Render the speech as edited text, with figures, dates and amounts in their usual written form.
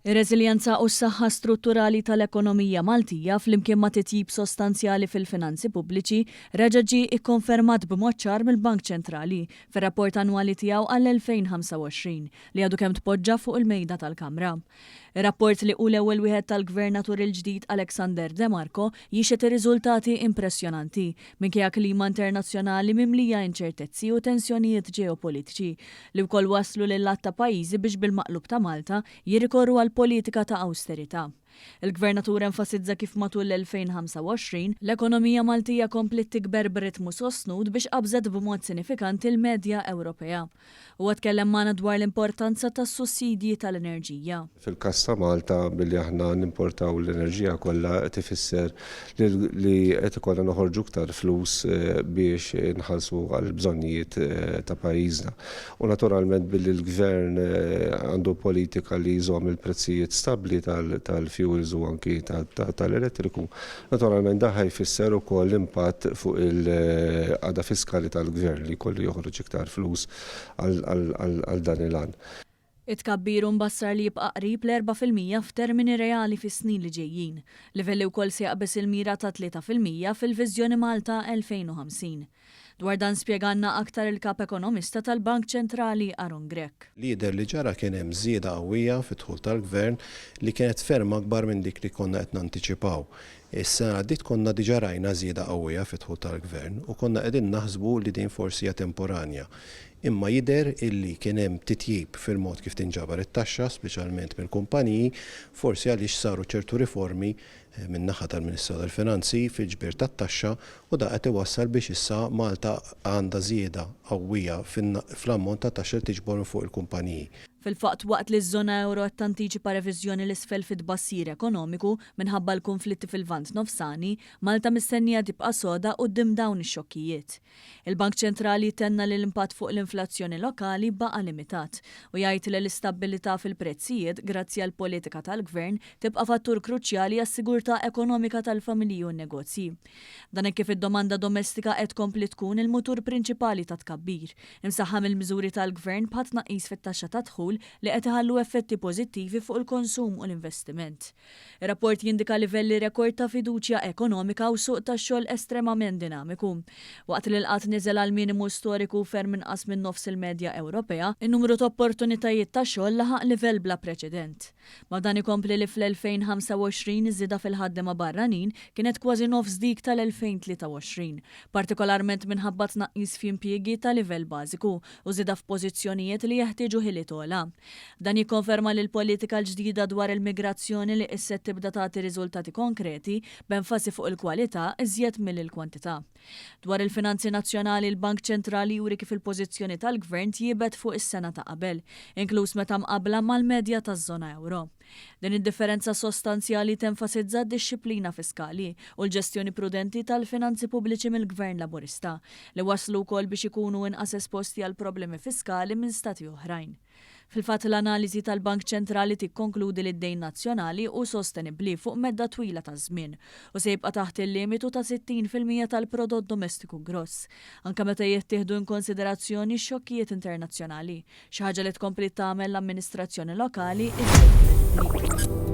Ir-reżiljenza u s-saħħa strutturali tal-ekonomija Maltija flimkien ma' titjib sostanzjali fil-finanzi pubbliċi reġa' ġie ikkonfermat b'mod ċar mill-Bank Ċentrali fir-rapport annwali tiegħu għall-2025 li għadu kemm tpoġġa fuq il-mejda tal-Kamra. Ir-rapport li hu l-ewwel wieħed tal-Gvernatur il-ġdid Alexander De Marco jixhed ir-riżultati impressjonanti minkejja klima internazzjonali mimlija inċertezzi u tensjonijiet ġeopolitiċi li wkoll wasslu lil għadd ta' pajjiżi biex bil-maqlub ta' Malta jirrikorru għal politika ta' awsterità. Il-Gvernatur enfasizza kif matul l-2025, l-ekonomija Maltija kompliet tikber b'ritmu sostnut biex qabżet b'mod sinifikanti l-medja Ewropea. Huwa tkellem magħna dwar l-importanza tas-sussidji tal-enerġija. Fil-każ ta' Malta, billi aħna nimportaw l-enerġija kollha qed ifisser li qed ikollna noħorġu iktar flus biex inħallsu għall-bżonnijiet ta' pajjiżna. U naturalment billi l-Gvern għandu politika li jżomm il-prezzijiet stabbli tal-fuels u anki tal-elettriku, naturalment dan ħa jfisser ukoll impatt fuq il-qagħda fiskali tal-Gvern li jkollu joħroġ iktar flus għal dan il-għan. It-tkabbir hu mbassar li jibqa' qrib l-4% f'termini reali fis-snin li ġejjin, livell li wkoll se jaqbeż il-mira ta' 3% fil-Viżjoni Malta 2050. Dwar dan spjegalna aktar il-Kap Ekonomista tal-Bank Ċentrali Aaron Grech. Li jidher li ġara kien hemm żieda qawwija fid-dħul tal-Gvern li kienet ferm akbar minn dik li konna qed nantiċipaw. Is-sena li għaddiet konna diġà rajna żieda qawwija fid-dħul tal-Gvern u konna qegħdin naħsbu li din forsi hija temporanja. Imma jidher illi kien hemm titjib fil-mod kif tinġabar it-taxxa, speċjalment mill-kumpaniji, forsi għaliex saru ċertu riformi min-naħa tal-Ministeru tal-Finanzi fil-ġbir tat-taxxa u dan qed iwassal biex issa Malta għandha żieda qawwija fl-ammont ta' taxxa li tiġbor minn fuq il-kumpaniji. Fil-fatt, waqt li ż-żona ewro qed tantiċipa reviżjoni 'l isfel fit-tbassir ekonomiku minħabba l-kunflitti fil-Lvant Nofsani, Malta mistennija tibqa' soda quddiem dawn ix-xokkijiet. Il-Bank Ċentrali tenna li l-impatt fuq l-inflazzjoni lokali baqa' limitat u jgħid li l-istabbilità fil-prezzijiet grazzi għall-politika tal-Gvern tibqa' fattur kruċjali għas-sigurtà ekonomika tal-familji u n-negozji. Dan hekk kif id-domanda domestika qed tkompli tkun il-mutur prinċipali tat-tkabbir, imsaħħa mill-miżuri tal-Gvern bħat-tnaqqis fit-taxxa tad-dħul li qed iħallu effetti pożittivi fuq il-konsum u l-investiment. Ir-rapport jindika livelli rekord ta' fiduċja ekonomika u suq tax-xogħol estremament dinamiku. Waqt li l-qgħad niżel għal minimu storiku ferm inqas minn nofs il-medja Ewropea, in-numru ta' opportunitajiet ta' xogħol laħaq livell bla preċedent. Ma' dan ikompli li fl-2025 iż-żieda fil-ħaddiema barranin kienet kważi nofs dik tal-2023, partikolarment minħabba tnaqqis f'impjiegi ta' livell bażiku u żieda f'pożizzjonijiet li jeħtieġu ħiliet ogħla. Dan jikkonferma li l-politika l-ġdida dwar il-migrazzjoni li issa qed tibda tagħti riżultati konkreti, b'enfasi fuq il-kwalità iżjed milli l-kwantità. Dwar il-finanzi nazzjonali, il-Bank Ċentrali juri kif il-pożizzjoni tal-Gvern tjiebet fuq is-sena ta' qabel, inkluż meta mqabbla mal-medja taż-żona ewro. Din id-differenza sostanzjali tenfasizza d-dixxiplina fiskali u l-ġestjoni prudenti tal-finanzi pubbliċi mill-Gvern Laburista, li wasslu wkoll biex ikunu inqas esposti għal problemi fiskali minn stati oħrajn. Fil-fatt, l-analiżi tal-Bank Ċentrali tikkonkludi li d-dejn nazzjonali hu sostenibbli fuq medda twila ta' żmien u se jibqa' taħt il-limitu ta' 60% tal-prodott domestiku gross, anke meta jittieħdu inkonsiderazzjoni x-xokkijiet internazzjonali, xi ħaġa li tkompli tagħmel l-amministrazzjoni lokali iżjed kredibbli.